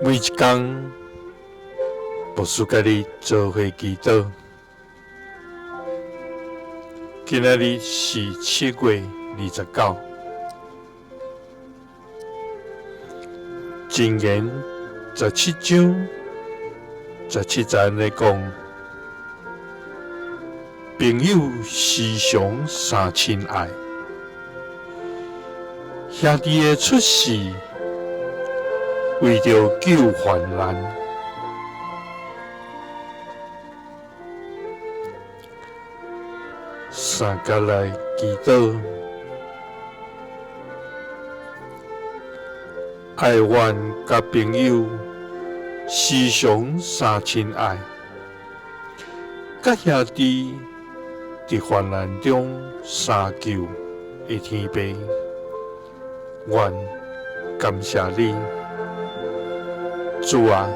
每一工，牧師佮你做伙祈禱。今仔日是7月29，箴言17章17節按呢講：朋友時常相親愛，兄弟的出世為著救患難。三佮來祈禱，愛願佮朋友時常相親愛，佮兄弟佇患難中相救的天父，阮感謝你，主啊，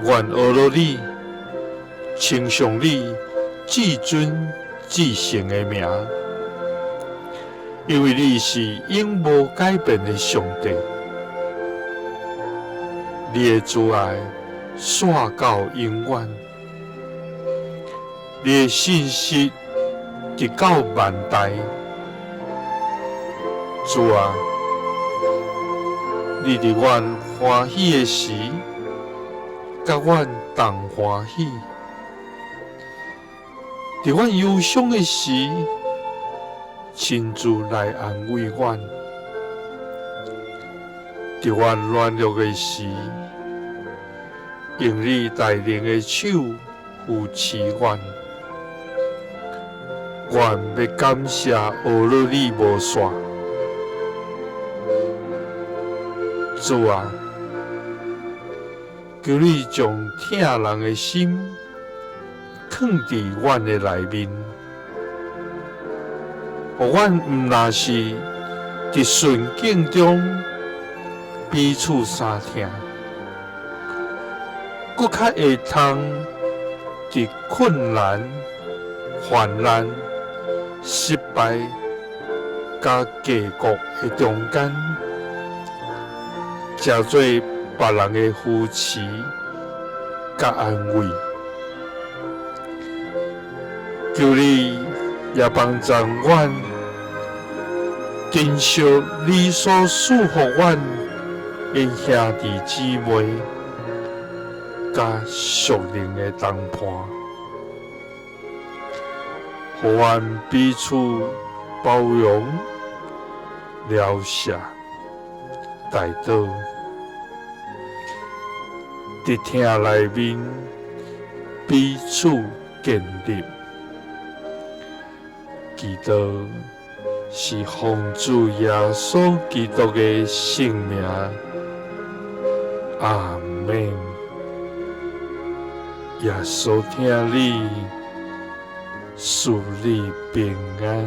願學著你，稱頌你至尊至聖的名，因為你是永無改變的上帝，你的慈愛紲到永遠，你的信實直到萬代。主啊，你佇阮歡喜的時，佮阮同歡喜；佇阮憂傷的時，親自來安慰阮；佇阮軟弱的時，用你大能的手扶持阮。阮欲感謝呵咾你無煞。主啊，求你將疼人的心囥佇阮的內面，予阮毋但是佇順境中彼此相疼，閣較會通佇困難、患難、失敗佮低谷的中間，成做別人的扶持佮安慰。求你也幫助阮珍惜你所賜予阮的兄弟姊妹佮屬靈的同伴，予阮彼此包容、饒赦、代禱，佇疼內面彼此建立。祈禱是奉主耶穌基督的聖名，阿們。耶穌疼你，賜你平安。